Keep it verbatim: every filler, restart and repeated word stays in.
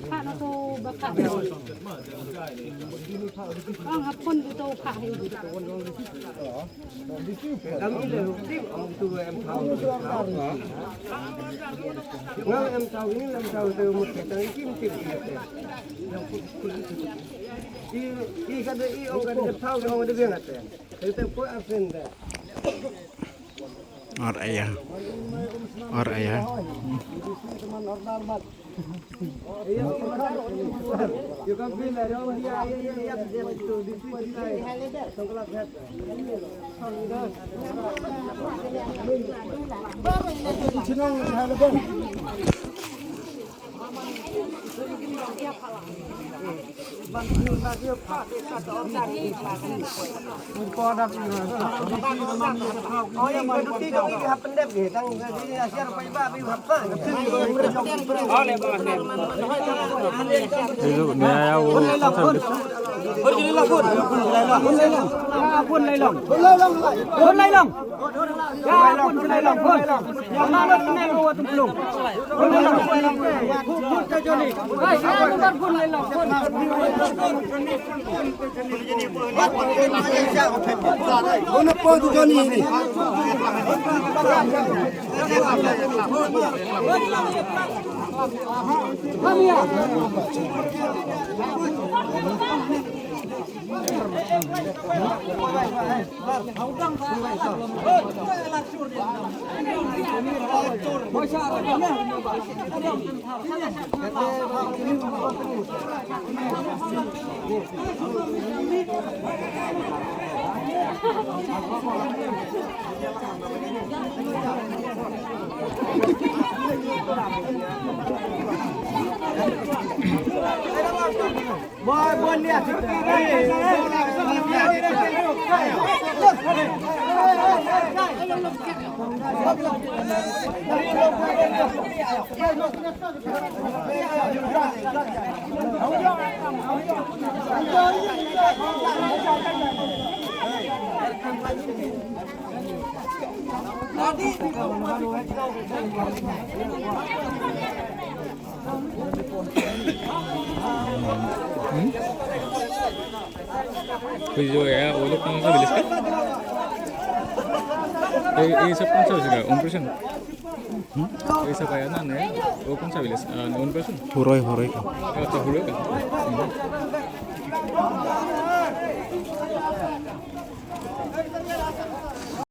Phah na to ba phah. Ong hapun tu to phah hai. Kami le rukim ong tu em tau. Ngau em tau ini em tau tu mesti tang kim kim. I i kada i ong kada tau ong de biang ate. Tete po asen da. Or ayah. Or ayah. Kujo ya, uluk nang sa bilis ka? Eh, eh, sab kong sa bilis ka? Umpre shan. Hmm? Eh, sab kaya na ne? Oh, kong sa bilis? Ah, umpre shan. Huroi, huroi ka. Oh, sa huroi ka. Hmm.